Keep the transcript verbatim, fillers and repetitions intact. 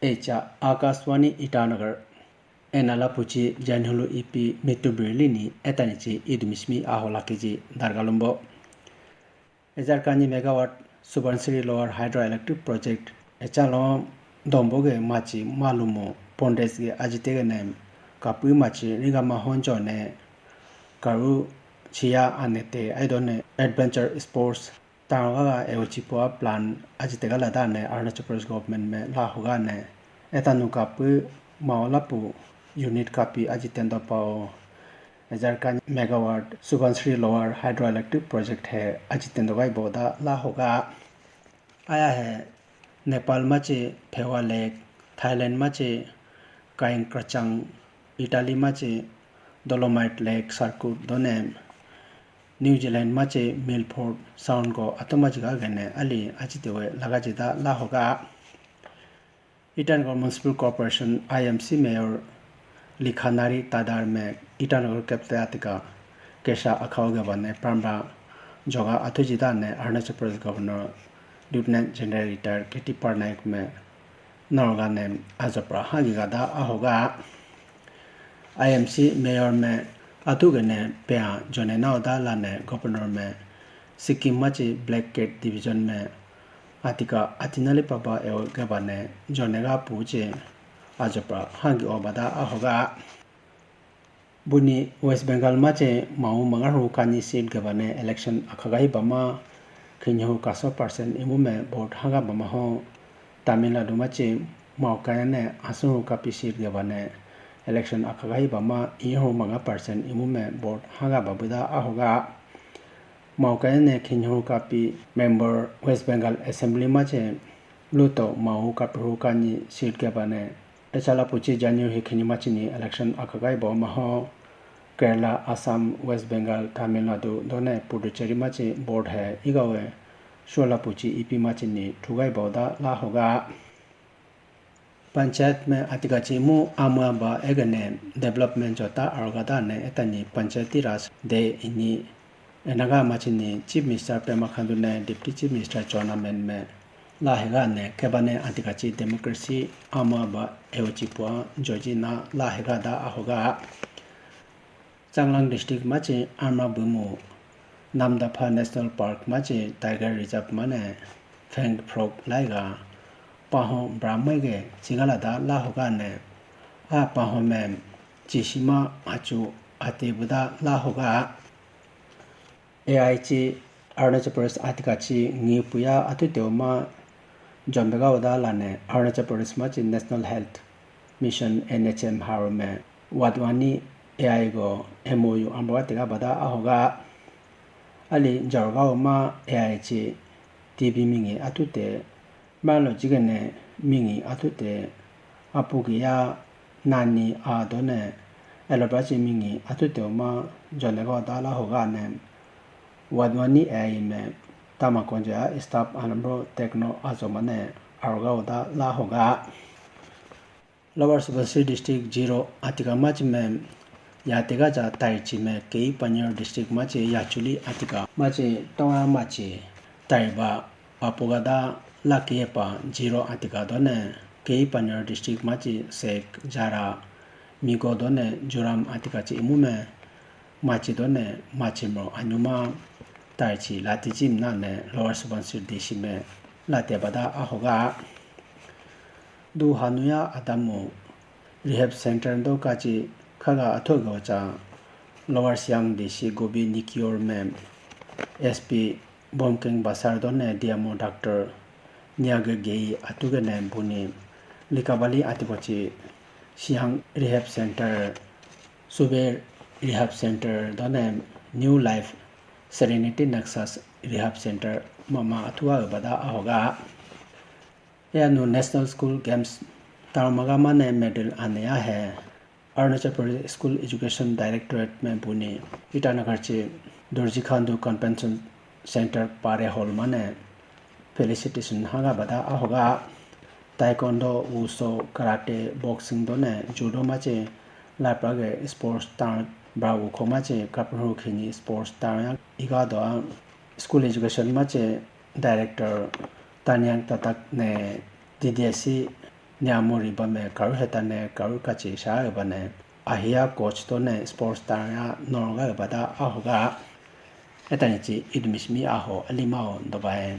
Echa Akashvani Itanagar. Ena lapuchi janhulu ipi mitubri lini etanichi idumismi aho lakiji dargalumbo. Ejarkanyi megawatt Subansiri Lower Hydroelectric Project echalong domboge machi malumo pondes ge ajitege nem kapui machi rigama honjo ne karu chiya anete aidone adventure sports Tangwa ga eochipo a plan ajitega lada ne Arunachal Pradesh government me la hoga ne etanu kapu maolapu unit kapi ajitendo pao ejarkanyi megawatt Subansiri Lower Hydroelectric Project he ajitendo ga ibo da la hoga. Aya he Nepal machi Phewa Lake, Thailand machi Kaeng Krachang, Italy machi Dolomite Lake Circuit done New Zealand machi Milford Sound ko atoma jiga gene ali achitewe lagajida la hoga. Itanagar Municipal Corporation I M C Mayor Likhanari Tadar me Itanagar capital atika kesha akhao geba ne prambra joga athujida ne Arunachal Pradesh Governor Lieutenant General Retired K T Parnaik me Norga nem ajopra hagi gada ahoga. I M C mayor me atu gene pea jone nao da lane governor me Sikkim machi Black Cat Division me atika atinali paba eo geba ne jone ga puche ajopra hagi obada ahoga. Buni West Bengal machi mau mangaru kani seat gabane election akhagahi bama khinyu kaso percent imu me vote haga bama ho. Tamil Nadu machi mau kayane asuru kapi seat gabane election akhagahi bama ihu manga percent imu me vote haga babuda ahoga. Mau kayane khinyu kapi member West Bengal Assembly machi luto mau kapiru kani seat gabane Echala puchi January hi khini machi ni election akhagai bo maho. Kerala, Assam, West Bengal, Tamil Nadu done Puducherry machi board he igawe shola puchi ipi machi ni thugai bo da la hoga. Panchayat me atika chi mu ama ba egane development jota aroga da ne etani Panchayati Raj de ini Enaga machi ni Chief Minister Pema Khandu ne Deputy Chief Minister Chowna Mein me la hega ne kebane atika chi democracy ama ba eochi pua joji na la hega da ahoga. Changlang District machi ama bumu Namdapha National Park machi Tiger Reserve mane Fang Frog laiga paho bramai ge chigala da la hoga ne a paho me chisima achu ate buda la hoga. A I chi Arunachal Pradesh atika chi ngi puya atu teoma jombe ga oda lane Arunachal Pradesh machi National Health Mission N H M harume Wadhwani A I go M O U ambo atiga bada ahoga. Ali Jorgaon ma A I chi T B mingi atu te Malo jigene mingi atute apugiya nani a done elobrachi mingi atute uma jonega oda la hoga ne Wadhwani A I me tama konja staff anambro tekno ajo mane aroga oda la hoga. Lower Subansiri District zero atika machi me yatega ja taichi me kei Panyor District machi yachuli atika machi tonga machi taiba apogada lakiyepa zero atika done kei Panyor District machi sek jara migo done juram atika chi imu me machi done machi mo anyuma taichi lati jim na ne Lower Subansiri D C me late bada ahoga. Du hanuya adamu rehab center do kachi khaga athogo cha Lower Siang D C Gobi Nikior me S P Bomkeng Basar do ne D M O doctor Nyage Gei atuge ne buni likabali atikochi Siang Rehab Center Sube Rehab Center do ne New Life Serenity Nexus Rehab Center mama athuga bada ahoga. Eyanu National School Games tarmaga mane medal aneya he Arunachal Pradesh School Education Directorate me buni Itanagar chi Dorji Khandu Convention Center Pare Hall mane felicitation haga bada ahoga. Taekwondo, Wushu, Karate, Boxing done Judo machi laprage sports tar bra wukho machi kapru khini sports tar iga do school education machi Director Tanyang Tatak ne D D S C Nyamuri bame karu hetane karu kachi sa bane ahiya coach to ne sports ta ya nor ga bada ahoga etani chi idumishmi aho alimao dobae.